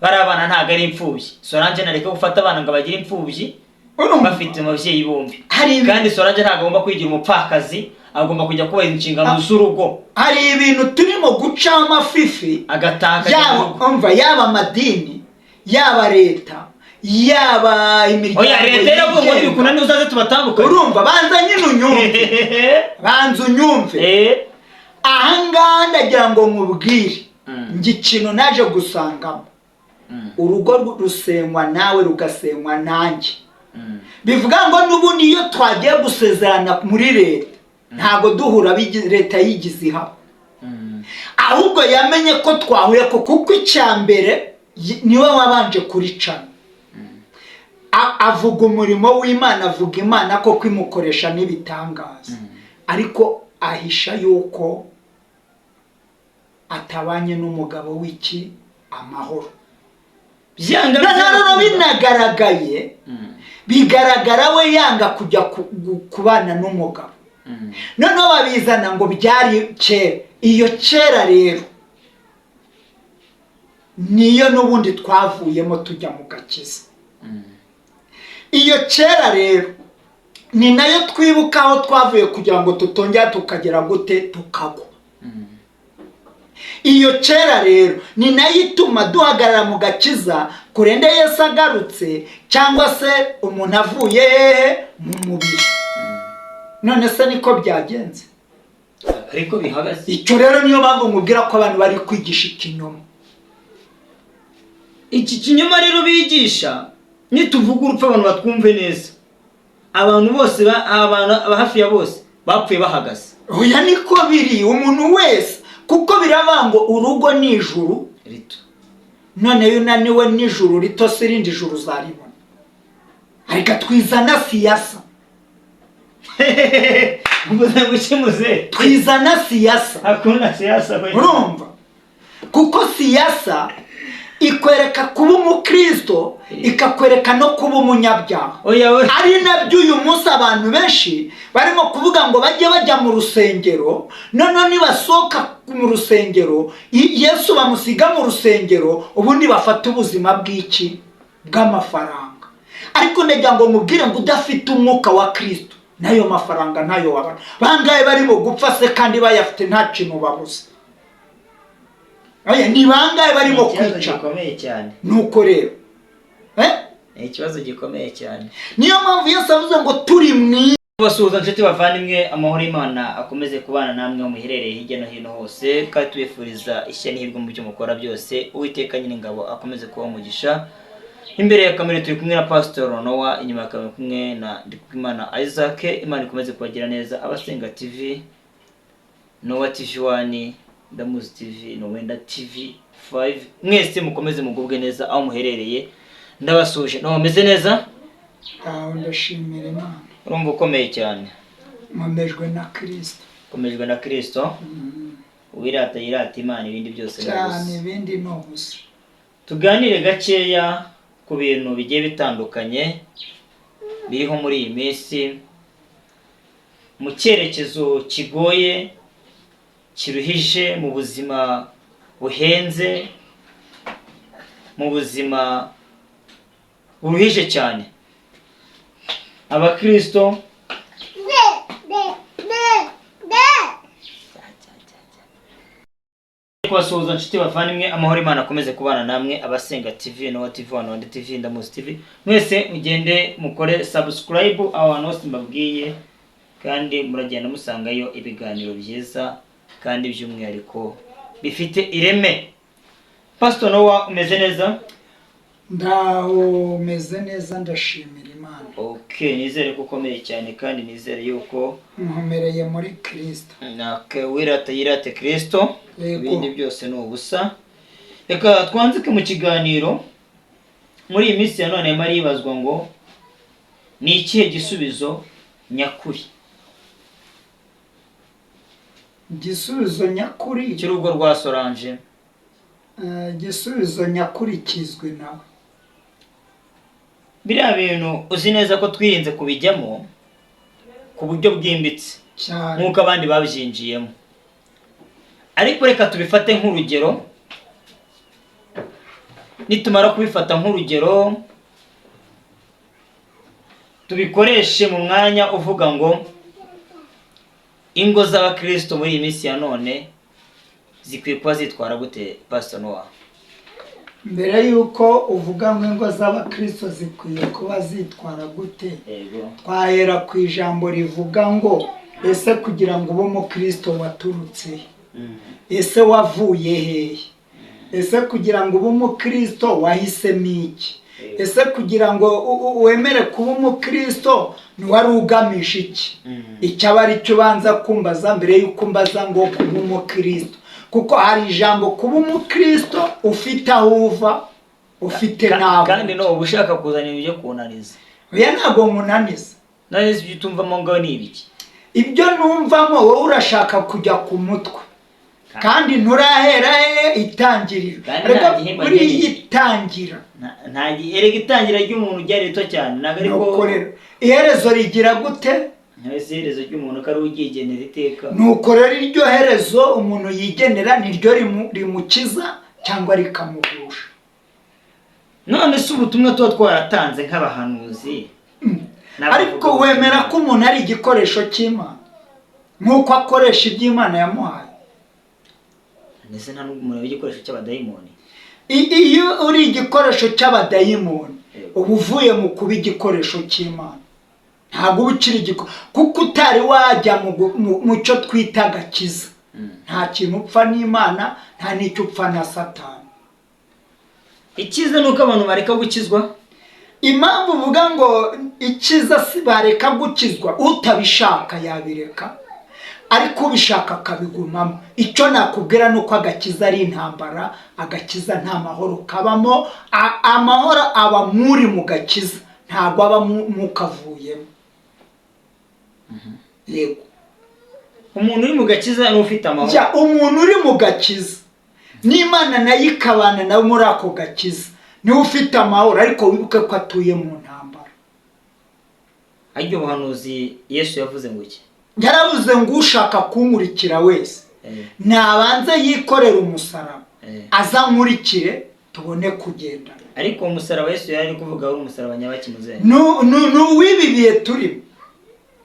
Bariya bana ntabwo ari imfubyi. Solange nareke gufata abana ngo abagire imfubyi. Urumva? Bafite ababyeyi bombi. Hari Kandi Solange ntabwo agomba kwigira umupfakazi, agomba kujya kubahiriza inshingano z'urugo. Hari ibintu turimo gucamo amafifi. Agataha, akajya mu Yaba rugo. Umva, yaba amadini, yaba leta, yaba imiryango Oya, leta iravuga ngo yigenga. nibikunaniza uzaze tubatandukanye. Urumva, banza nyine unyumve, banza unyumve. Ahangaha ndagira ngo nkubwire njye ikintu naje gusangamo: urugo rusenywa nawe, rugasenywa nanjye. Bivuga ngo n'ubundi iyo twagiye gusezerana muri leta, ntabwo duhura leta yigize ihaba, ahubwo yamenye ko twahuye ko kuko icya mbere niwe wabanje kuricana. Avuga umurimo w'Imana, avuga Imana ko kwimukoresha n'ibitangaza, ariko ahisha yuko atabanye n'umugabo w'iki amahoro. Byanga Noneho rero byakunda. binagaragaye, bigaragara we yanga kujya kubana n'umugabo. Noneho babizana ngo byari kera. Iyo kera rero niyo n'ubundi twavuyemo tujya mu gakiza. Iyo kera rero ni nayo twibuka aho twavuye kugira ngo tutongera tukagera gute, tukagwa. Iyo kera rero ni nayo ituma duhagarara mu gakiza kurende Yesu agarutse, cyangwa se umuntu avuye hehe, mu mubiri. None se niko byagenze? Ariko bihagaze. Icyo rero niyo mpamvu nkubwira ko abantu bari kwigisha ikinyoma. Iki kinyoma rero bigisha, nituvuga urupfu abantu batwumve neza. Abantu bose abantu hafi ya bose bapfuye bahagaze. Oya, niko biri, umuntu wese, kuko biravuga ngo urugo ni ijuru rito. None iyo unaniwe n'ijuru rito, se irindi juru uzaribona? Ariko twizana siyasa. Mvuze ngo ukimuze. Twizana siyasa. Hakuna siasa we. Urumva, kuko siyasa ikwereka kuba umukristo, ikakwereka no kuba umunyabyaha. Oya we. Ari nabyo uyu munsi abantu benshi barimo kuvuga ngo bajye bajya mu rusengero, noneho nibasohoka mu rusengero, Yesu bamusiga mu rusengero, ubundi bafate ubuzima bw'iki, bw'amafaranga. Ariko ndagira ngo mubwire ngo udafite umwuka wa Kristo, n'ayo mafaranga ntayo wabona. Bangahe barimo gupfa se kandi bayafite, nta kintu babuze? Oya, ni bangahe barimo Ni ikibazo kwica? gikomeye cyane. Nuko rero, eh? Ni ikibazo gikomeye cyane. Niyo mpamvu Yesu avuze ngo turi mu Basuhuza inshuti bavandimwe, amahoro y'Imana akomeze kubana namwe aho muherereye hirya no hino hose, kandi tubifuriza ishya n'ihirwe mu byo mukora byose. Uwiteka Nyiringabo akomeze kuba umugisha. Imbere ya kamera turi kumwe na Pastor Noah, inyuma ya kamera kumwe na Ndikumana Isaac. Imana ikomeze kubagira neza. Abasenga TV, Noah TV 1, Ndamuzi TV, Nowenda TV 5, mwese mukomeze mugubwe neza aho muherereye. Ndabasuje. Noah, meze neza? Aho, ndashimira Imana. Urumva ukomeye cyane. Nkomejwe na Kirisito. Ukomejwe na Kristo. Uwirata yirata Imana, ibindi byose ni Cyane. ubusa. Ibindi ni ubusa. Tuganire gakeya ku bintu bigiye bitandukanye biriho muri iyi minsi mu cyerekezo kigoye, kiruhije, mu buzima buhenze, mu buzima buruhije cyane abakristo. B, B, B. Kubasuhuza inshuti bavandimwe, amahoro Imana akomeze kubana namwe. Abasenga TV, Nowa TV, Wani TV, Ndamuzi TV, mwese mugende mukore subscribe aho hantu hose mbabwiye, kandi muragenda musangayo ibiganiro byiza kandi by'umwihariko bifite ireme. Pastor Nowa, umeze neza? Ndaho, meze neza, ndashimira Imana. Okay, nizere ko ukomeye cyane kandi nizere yuko Nkomereye muri Kirisito. Nake wirata yirate Kristo. Yego. Ibindi byose ni ubusa. Reka twanzike mu kiganiro. Muri iyi minsi ya none harimo haribazwa ngo ni ikihe gisubizo nyakuri Igisubizo nyakuri cy'urugo rwa Solange? Igisubizo nyakuri kizwi nawe. Biriya bintu uzi neza ko twirinze kubijyamo ku buryo bwimbitse Cyane. nk'uko abandi babyinjiyemo, ariko reka tubifate nk'urugero. Nitumara kubifata nk'urugero, tubikoreshe mu mwanya uvuga ngo ingo z'abakristo muri iyi minsi ya none zikwiye kuba zitwara gute, Pastor Noah? Mbere y'uko uvuga ngo ingo z'abakristo zikwiye kuba zitwara gute, Yego. twahera ku ijambo rivuga ngo ese kugira ngo ube umukristo waturutse he? Ese wavuye hehe? Ese kugira ngo ube umukristo wahisemo iki? Ese kugira ngo wemere kuba umukristo wari ugamije iki? Icyo aba ari cyo ubanza kumbaza mbere y'uko umbaza ngo kuba umukristo, kuko hari ijambo kuba umukristo ufite aho uva, ufite n'aho Kandi ujya. no uba ushaka kuzana ibintu byo kunaniza. Oya, ntabwo nkunaniza. None se ibyo utumvamo ngaho ni ibiki? Ibyo numvamo, wowe urashaka kujya ku mutwe kandi nturahera he itangiriro. Kandi Reka nta gihembo buriya nkeneye. itangira Nta erega itangira ry'umuntu ryari rito cyane, ntabwo ariko Nuko rero iherezo rigira gute? Ese iherezo ry'umuntu ko ari uryigenera iteka? Nuko rero iryo herezo umuntu yigenera niryo rimukiza cyangwa rikamugusha. None se ubutumwa tuba twaratanze nk'abahanuzi n'abavuga Ariko ubutumwa? wemera ko umuntu ari igikoresho cy'Imana nk'uko akoresha iby'Imana yamuhaye? Ndetse nta n'ubwo umuntu aba igikoresho cy'abadayimoni. Iyo uri igikoresho cy'abadayimoni, Yego. uba uvuye mu kuba igikoresho cy'Imana, ntabwo uba ukiri igikoresho, kuko utari wajya mu cyo twita agakiza. Nta kintu upfa n'Imana, nta n'icyo upfa na Satani. Icyiza ni uko abantu bareka gukizwa. Impamvu uvuga ngo icyiza si bareka gukizwa, utabishaka yabireka, ariko ubishaka akabigumamo. Icyo nakubwira ni uko agakiza ari intambara, agakiza nta mahoro kabamo. Amahoro aba muri mu gakiza, ntabwo aba mukavuyemo. Yego. Umuntu uri mu gakiza ni ufite amahoro. Jya, umuntu uri mu gakiza n'Imana nayo ikabana nawe muri ako gakiza niwe ufite amahoro, ariko wibuke ko atuye mu ntambara. Ariko ubuhanuzi Yesu yavuze ngo iki? Yaravuze ngo ushaka kunkurikira wese nabanze yikorere umusaraba, aza nkurikire, tubone kugendana. Ariko uwo musaraba Yesu yari ari kuvuga wari umusaraba nyabaki, muzehe? Ni uw'ibi bihe turimo.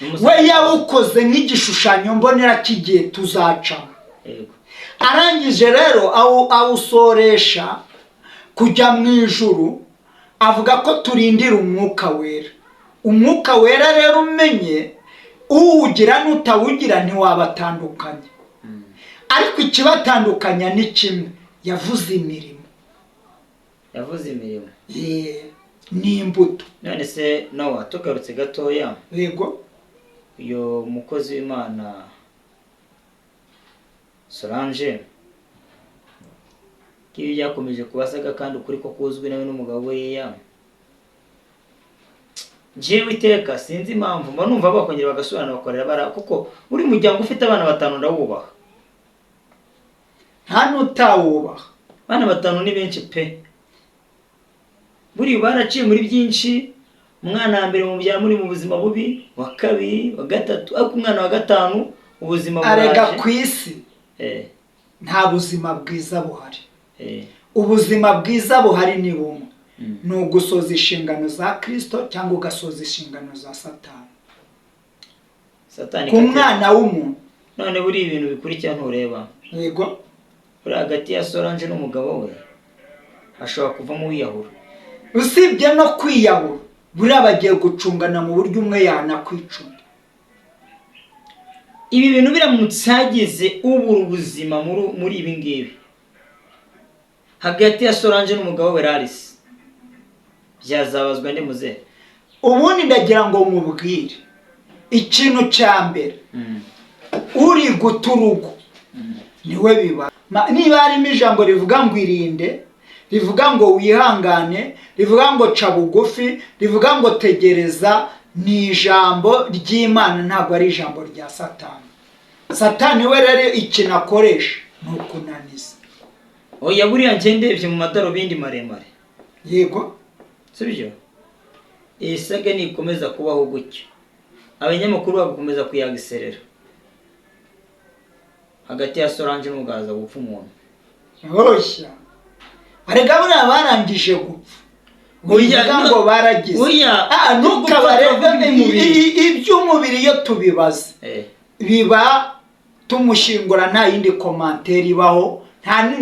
Ni umusaraba- We yawukoze nk'igishushanyo mbonera cy'igihe tuzacamo. Arangije rero awusoresha kujya mu ijuru, avuga ko turindira Umwuka Wera. Umwuka Wera rero, umenye uwugira n'utawugira ntiwabatandukanya, ariko ikibatandukanya ni kimwe, yavuze imirimo. Yavuze imirimo. N'imbuto. None se Nowa, tugarutse gatoya, Yego. uyu mukozi w'Imana Solange, ko ibi byakomeje kubasaga kandi ukuri ko kuzwi nawe n'umugabo, buriya njyewe iteka sinzi impamvu mba numva bakongera bagasubirana bakorera bara, kuko buri muryango ufite abana batanu ndawubaha. Nta n'utawubaha. Abana batanu ni benshi pe. Buriya baraciye muri byinshi. Umwana wa mbere mubyara muri mu buzima bubi, wa kabiri, wa gatatu, ariko umwana wa gatanu ubuzima Arega buraje. ku isi nta buzima bwiza buhari. Ubuzima bwiza buhari ni bumwe, ni ugusoza inshingano za Kirisito cyangwa ugasoza inshingano za Satani. Satani Ku ikatira. mwana w'umuntu. None buriya ibintu bikurikira ntureba? Yego. Buri hagati ya Solange n'umugabo we hashobora kuvamo uwiyahura. Usibye no kwiyahura, buriya bagiye gucungana mu buryo umwe yanakwicuma. Ibi bintu biramutse hagize ubura ubuzima muri ibi ngibi hagati ya Solange n'umugabo we Larisi, byazabazwa ndi muzehe? Ubundi ndagira ngo mubwire ikintu cya mbere: uri guta urugo niwe biba. Niba harimo ijambo rivuga ngo irinde, rivuga ngo wihangane, rivuga ngo ca bugufi, rivuga ngo tegereza, ni ijambo ry'Imana, ntabwo ari ijambo rya Satani. Satani we rero ikintu akoresha ni ukunaniza. Oya, buriya njye ndebye mu madarubindi maremare, Yego. sibyo, iyi saga nikomeza kubaho gutyo, abanyamakuru bagakomeza kuyagiserera, hagati ya Solange n'umugaza gupfa umuntu. Hoshya. Arega buriya barangije gupfa. Oya, Wivuga ngo baragize. Oya, Ah, ntukabare gupfa turavuga iby'umubiri. Iby'umubiri iyo tubibaze biba tumushyingura, nta yindi commentaire ibaho,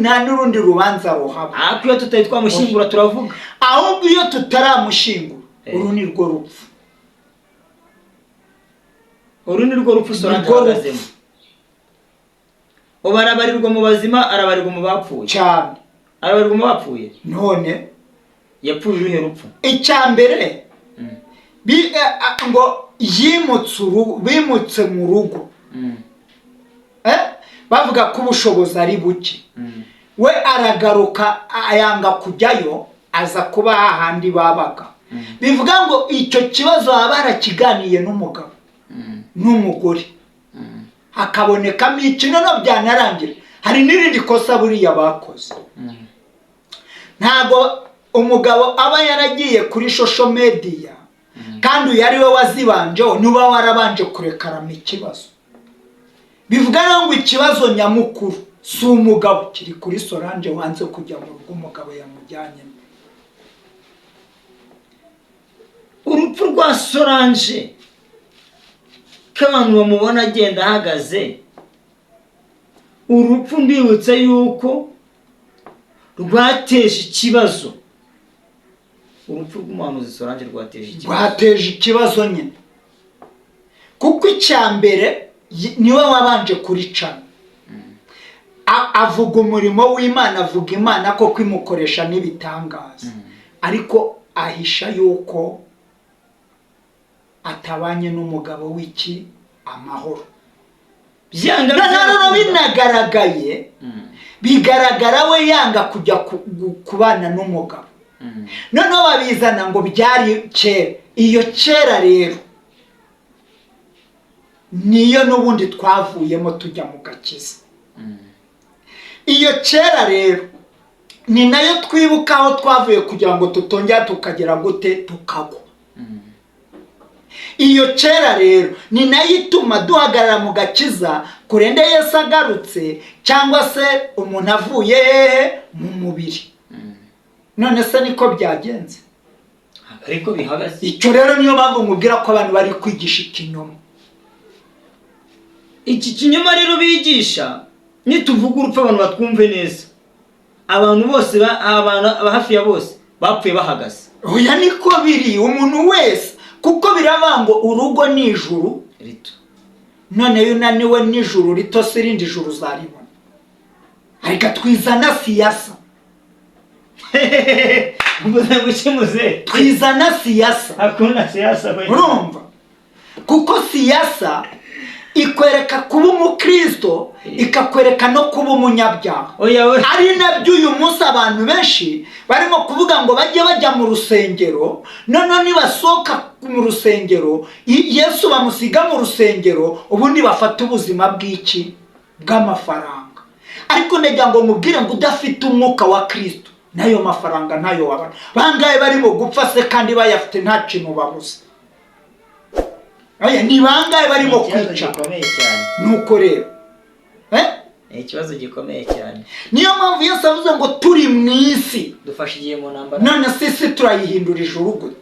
nta n'urundi rubanza ruhaba. Ariko iyo tutari twamushyingura turavuga. Ahubwo iyo tutaramushyingura, uru ni rwo rupfu. Uru ni rwo rupfu Solange Ni rwo rupfu. ahagazemo ubu. Arabarirwa mu bazima, arabarirwa mu bapfuye? Cyane. Arabarirwa mu bapfuye? None Yapfuye uruhe rupfu? Icya mbere, ngo yimutse urugo, bimutse mu rugo, bavuga ko ubushobozi ari buke, we aragaruka ayanga kujyayo, aza kuba hahandi babaga. Bivuga ngo icyo kibazo baba barakiganiye n'umugabo n'umugore, hakabonekamo iki. Noneho byanarangira, hari n'irindi kosa buriya bakoze. Ntabwo umugabo aba yaragiye kuri social media, kandi uyu ari we wazibanjeho, nuba warabanje kurekarama ikibazo. Bivuga rero ngo ikibazo nyamukuru si umugabo, kiri kuri Solange wanze kujya mu rugo umugabo yamujyanyemo. Urupfu rwa Solange, ko abantu bamubona agenda ahagaze, urupfu mbibutse yuko rwateje ikibazo. Urupfu rw'umuhanuzi Solange rwateje ikibazo. Rwateje ikibazo nyine, kuko icya mbere niwe wabanje kuricana. Avuga umurimo w'Imana, avuga Imana ko kwimukoresha n'ibitangaza, ariko ahisha yuko atabanye n'umugabo w'iki amahoro. Byanga Noneho rero byakunda. binagaragaye, bigaragara we yanga kujya kubana n'umugabo. Noneho babizana ngo byari kera. Iyo kera rero niyo n'ubundi twavuyemo tujya mu gakiza. Iyo kera rero ni nayo twibuka aho twavuye kugira ngo tutongera tukagera gute, tukagwa. Iyo kera rero ni nayo ituma duhagarara mu gakiza kurende Yesu agarutse, cyangwa se umuntu avuye hehe mu mubiri. None se niko byagenze? Ariko bihagaze. Icyo rero niyo mpamvu mubwira ko abantu bari kwigisha ikinyoma. Iki kinyoma rero bigisha, nituvuga urupfu abantu batwumve neza. Abantu bose abantu hafi ya bose bapfuye bahagaze. Oya, niko biri, umuntu wese, kuko biravuga ngo urugo ni ijuru rito. None iyo unaniwe n'ijuru rito, si irindi juru uzaribona? Ariko twizana siyasa. Mvuze ngo ukimuze. Twizana siyasa. Hakuna siasa we. Urumva, kuko siyasa ikwereka kuba umukristo, ikakwereka no kuba umunyabyaha. Oya we. Ari nabyo uyu munsi abantu benshi barimo kuvuga ngo bajye bajya mu rusengero, noneho nibasohoka mu rusengero, Yesu bamusiga mu rusengero, ubundi bafata ubuzima bw'iki, bw'amafaranga. Ariko ndagira ngo mubwire ngo udafite umwuka wa Kristo, n'ayo mafaranga ntayo wabona. Bangahe barimo gupfa se kandi bayafite, nta kintu babuze? Oya, ni bangahe barimo Ni ikibazo kwica? gikomeye cyane. Nuko rero, Ni ikibazo gikomeye cyane. Niyo mpamvu Yesu avuze ngo turi mu isi, Dufashe igihe mu ntambara. None se isi turayihindura ijuru gute?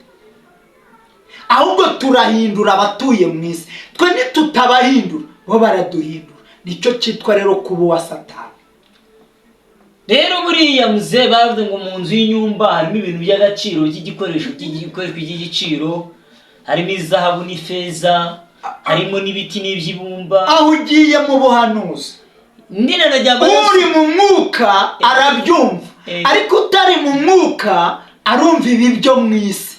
Ahubwo turahindura abatuye mu isi. Twe nitutabahindura, bo baraduhindura. Nicyo cyitwa rero kuba uwa Satani. Rero buriya muze bavuze ngo mu nzu y'inyumba harimo ibintu by'agaciro, by'igikoresho, by'igikoresho by'igiciro, harimo izahabu n'ifeza, harimo n'ibiti n'iby'ibumba. Aho ugiye mu buhanuzi. Ndinanajyamba. Uri mu mwuka arabyumva, ariko utari mu mwuka arumva ibi byo mu isi.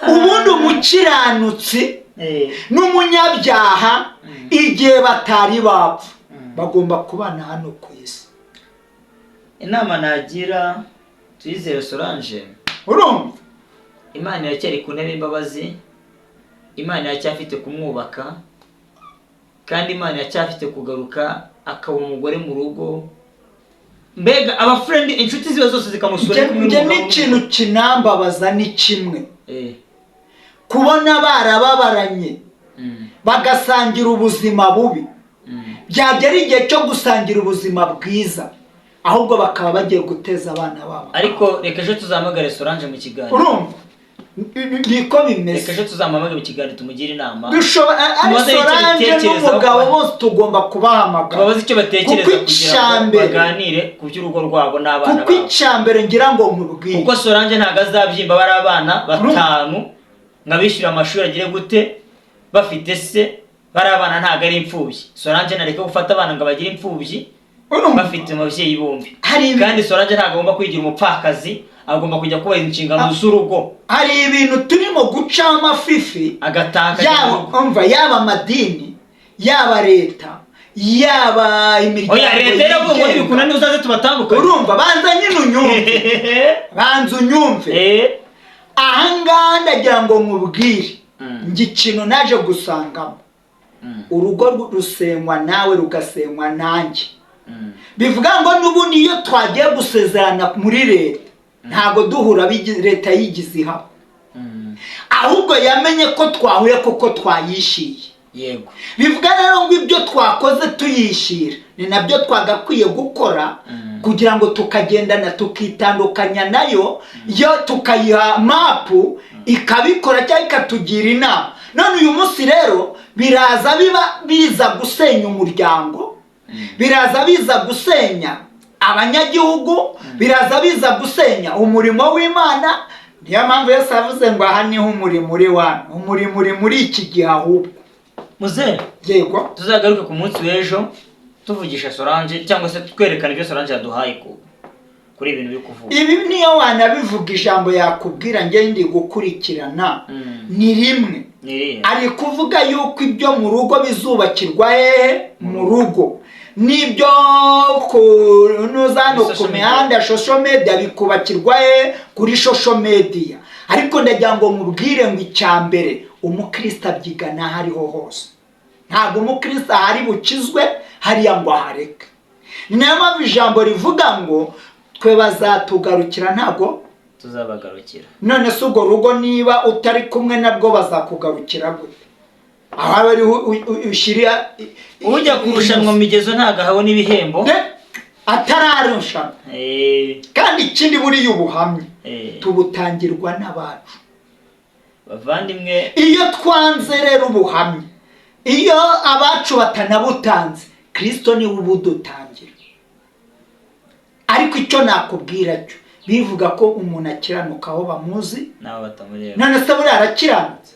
Ubundi umukiranutsi n'umunyabyaha, igihe batari bapfa, bagomba kubana hano ku isi. Inama nagira Tuyizere Solange, Urumva? Imana iracyari ku ntebe y'imbabazi, Imana iracyafite kumwubaka, kandi Imana iracyafite kugaruka akaba umugore mu rugo. Mbega abafriend, inshuti ziwe zose zikamusura ari kumwe Njye n'umugabo. n'ikintu kinambabaza ni kimwe, kubona barababaranye, bagasangira ubuzima bubi, byagera igihe cyo gusangira ubuzima bwiza Ahubwo bakaba bagiye guteza abana babo. Ariko reka ejo tuzahamagare Solange mu kiganiro. Urumva niko bimeze. Reka ejo tuzamuhamagare mu kiganiro, tumugire inama. Dushobora ari Tubaze icyo Solange bitekerezaho n'umugabo bose tugomba kubahamagara. Tubabaze icyo batekereza Kuko kugira ngo baganire ku by'urugo rwabo n'abana Kuko babo. icyambere ngira ngo nkubwire, Kuko Solange ntabwo azabyimba bari abana batanu ngo abishyure amashuri agire gute bafite se. Bari abana ntabwo ari imfubyi. Solange ntareke gufata abana ngo abagire imfubyi Urumva? bafite ababyeyi bombi. Hari Kandi Solange ntabwo agomba kwigira umupfakazi, agomba kujya kubahiriza inshingano z'urugo. Hari ibintu turimo gucamo amafifi. Agataha akajya mu Yaba rugo. umva, yaba amadini, yaba leta, yaba imiryango Oya, leta iravuga ngo yigenga. nibikunaniza uzaze tubatandukanye. Urumva, banza nyine unyumve, banza unyumve. Ahangaha ndagira ngo nkubwire, njye ikintu naje gusangamo, urugo rusenywa nawe, rugasenywa nanjye. Bivuga ngo n'ubundi iyo twagiye gusezerana muri leta, ntabwo duhura leta yigize ihaba, ahubwo yamenye ko twahuye kuko twayishyuye. Bivuga rero ngo ibyo twakoze tuyishyira ni nabyo twagakwiye gukora kugira ngo tukagendana, tukitandukanya nayo, yo tukayiha mapu ikabikora cyangwa ikatugira inama. None uyu munsi rero biraza biba biza gusenya umuryango, biraza biza gusenya abanyagihugu, biraza biza gusenya umurimo w'Imana. Niyo mpamvu Yesu yavuze ngo aha niho umurimo uri wana, umurimo uri muri iki gihe ahubwo. Muzehe. Yego. Tuzagaruke ku munsi w'ejo tuvugisha Solange cyangwa se twerekana ibyo Solange yaduhaye kuri ibintu biri kuvuga. Ibi niyo wanabivuga, ijambo yakubwira njye ndi gukurikirana ni rimwe. Ni irihe? Ari kuvuga yuko ibyo mu rugo bizubakirwa hehe? Mu rugo. N'ibyo kunoza hano Kuri ku social media. mihanda, social media, bikubakirwa he? Kuri social media. Ariko ndagira ngo mubwire ngo icya mbere umukristo abyigana aho ariho hose. Ntabwo umukristo ahari bukizwe hariya ngo ahareke. Ni nayo mpamvu ijambo rivuga ngo twe bazatugarukira, ntabwo tuzabagarukira. None se urwo rugo niba utari kumwe nabwo bazakugarukira gute? Aho aba ariho ushyira Ujya kurushanwa mu migezo ntabwo ahabona ibihembo. Atararushanwa. Kandi ikindi, buriya ubuhamya tubutangirwa n'abacu. Bavandimwe. Iyo twanze rero ubuhamya, iyo abacu batanabutanze, Kirisito niwe ubudutangira. Ariko icyo nakubwira cyo, bivuga ko umuntu akiranuka aho bamuzi Nabo batamureba. None se buriya arakiranutse?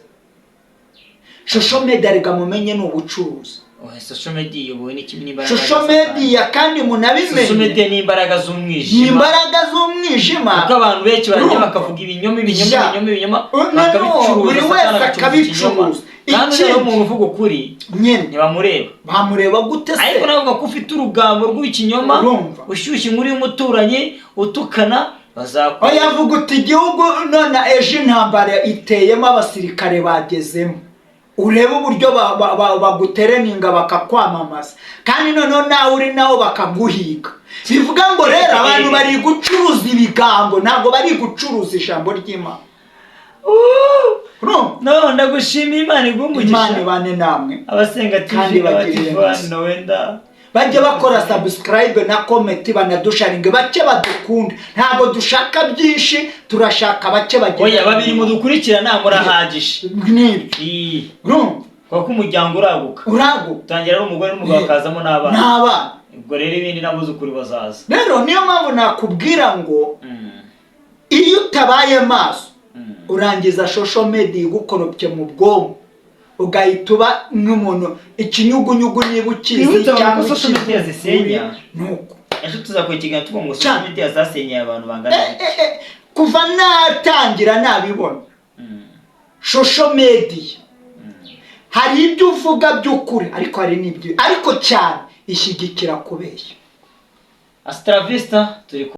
Social media rega mumenye ni ubucuruzi. Oya, social media iyobowe n'ikimi n'imbaraga Social za Satani. media kandi Social munabimenye media ni imbaraga ni z'umwijima. imbaraga z'umwijima. Kuko abantu benshi barajya Urumva? bakavuga ibinyoma, ibinyoma, ibinyoma, ibinyoma, No, bakabicuruza. buri Satani wese agacuruza ikinyoma. akabicuruza. Kandi Ikindi- rero umuntu uvuga ukuri Nyine ntibamureba. Bamureba gute se? Ariko nawe ko ufite urugambo rw'ikinyoma, Urumva? ushyushya inkuru y'umuturanyi, utukana, bazakora. Oya, avuga uti igihugu none ejo intambara iteyemo, abasirikare bagezemo, urebe uburyo bagutereninga bakakwamamaza, kandi noneho nawe uri nawo bakaguhiga. Bivuga ngo rero abantu bari gucuruza ibigambo, ntabwo bari gucuruza ijambo ry'Imana. Urumva? No, ndagushimiye, Imana iguhe Imana umugisha. ibane namwe. Abasenga Kandi TV bagirire n'abativani neza. wenda Bajye bakora subscribe na comment, banadusharinge bake badukunda. Ntabwo dushaka byinshi, turashaka bake bagera. Oya, babiri mudukurikirana murahagije. Nibyo. Ii, Urumva? Kuko umuryango uraguka. Uraguka. Utangira ari umugore n'umugabo, hakazamo n'abana. N'abana. Ubwo rero ibindi n'abuzukuru bazaza. Rero niyo mpamvu nakubwira ngo iyo utabaye maso, urangiza social media igukoropye mu bwonko, ugahita uba nk'umuntu ikinyugunyugu niba ukizi Twibutse abantu cyangwa ko social media ukizi zisenya. Nuko Ejo tuzakora ikiganiro tuvuga ngo social Cyane. media zasenyeye abantu bangana gute. Kuva natangira nabibona, social media hari ibyo uvuga by'ukuri, ariko hari n'ibyo, ariko cyane ishyigikira kubeshya. Hasta la vista, turi kumwe.